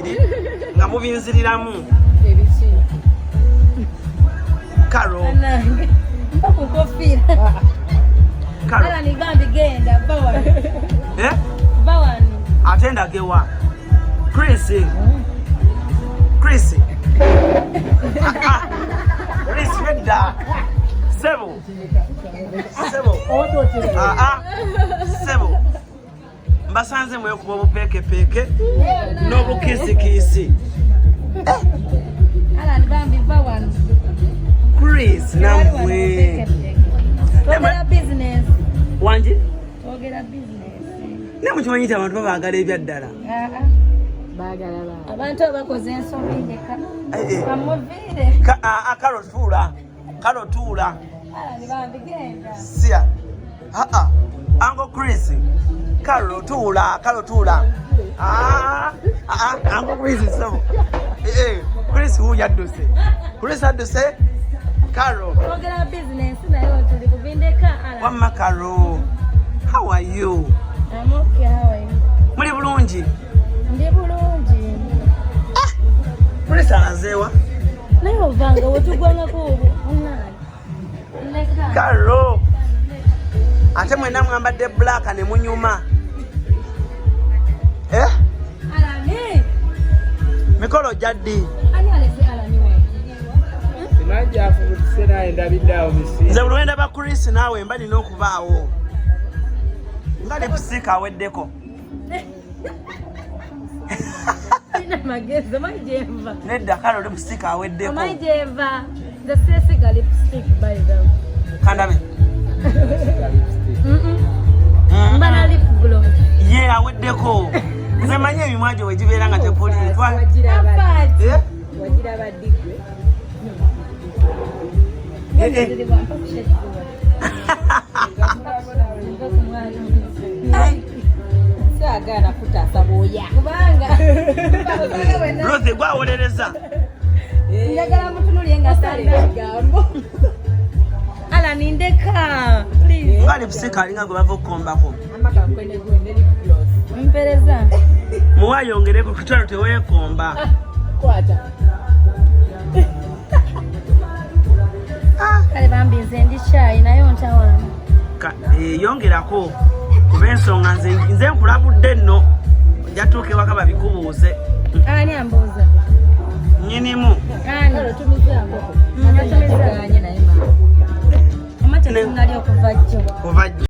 Gundi nga mubinziriramu. Ebiki? Karo. Nange mpa ku nkofiira. Karo. Alan bambi genda, va wano. Eh? Va wano. Ate ndagewa Chris. Chris. Ah, ah. Chris nedda. Sebo. Sebo. Ah, ah. Sebo. Mbasanze mwekuba obupeekepeeke n'obukiisikiisi. Alan bambi va wano. Chris nammwe. Twogera business. Wangi? Twogera business. Naye mukimanyi nti abantu babaagala ebyaddala. Ah, ah. Abantu abo bakoze ensobi ndeka. Eh, eh. Bamuviire. Ah, ah, Karo tuula. Karo tuula. Alan bambi genda. Sia. Ah, ah. Uncle Chris. Karo tuula, Karo tuula. Ah, ah, ah, Uncle Chris so. Eh, eh, Chris huyu adduse. Chris adduse. Karo. Twogera business naye tuli bubindeka Alan. Wamma Karo. How are you? I'm okay, how are you? Muli bulungi? Ndi bulungi. Chris alazeewa. Naye ovanga wetugwangako obunaani. Leka. Karo. Ate mwenna mwambadde black ne munyuma. Eh? Alani. Mikolo jaddi. Ani alese Alani we? Nze buli lwendaba Chris naawe mba nina okubaawo. Nga lipstick aweddeko. Sina magezi, omanyi gyenva. Nedda Karo lipstick aweddeko. Omanyi gyenva. Nze seesiga lipstick by the way. Kandabe. Mba na lip gloss. Ye aweddeko. Nze manyi emimwa gyo we gibeera nga tekuli. Afaaki. Eh? Wagiraba ddigwe. Eh, eh. Mpa ku shade ziwa. Mpa ku mwana. Saagaana kutaasa bwoya. Kubanga Ruth gwawolereza. njagala mutunulye nga Osala sanda. ekigambo. Alan ndeka. Please. Nga lipstick alinga gwe bava okukombako. Amaka nkwenegwe ne lip gloss. Mpereza. Muwayongereko kutwalo teweekomba. Kwata. Kale bambi nze ndi kyayi naye ontawaana. Eh, yongerako kuba ensonga nze nkulabudde nno ojja tuuka ewaka babikubuuze. Ani ambuuza? Nnyinimu. Ani? Kale otumiza nkoko. Natumiza. Ganye naye maama. Amata tetunalya okuva jjo. Kuva jjo.